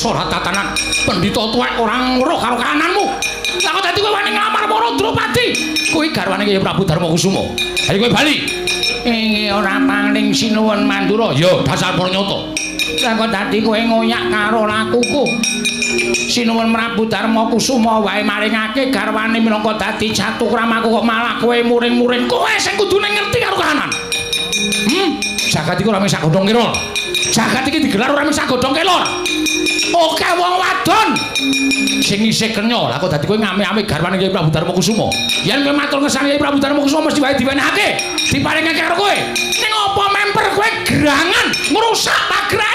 Bangsa ora tatanan. Pendhita tuwek ora weruh karo kahananmu. Lah kok dadi kowe wani nglamar para Drupadi? Kuwi garwane Kyai Prabu Darmakusuma. Ayo kowe bali. Inggih ora paling sinuwun Mandura. Ya dasar pranyata. Lah kok dadi kowe ngoyak karo lakuku. Sinuwun Prabu Darmakusuma wae maringake garwane minangka dadi catukramaku kok malah kowe muring-muring. Kowe sing kudune ngerti karo kahanan. Jagat iki ora mung sak godhong kelor. Jagat iki digelar ora mung sak godhong kelor. Oke wong wadon sing isih kenya. Lah kok dadi kowe ngame-ame garwane Kyai Prabu Darmakusuma. Yen kowe matur ngesane Kyai Prabu Darmakusuma mesti wae diwenehake. Diparingake karo kowe. Ning apa memper kowe gerangan ngrusak pagerane.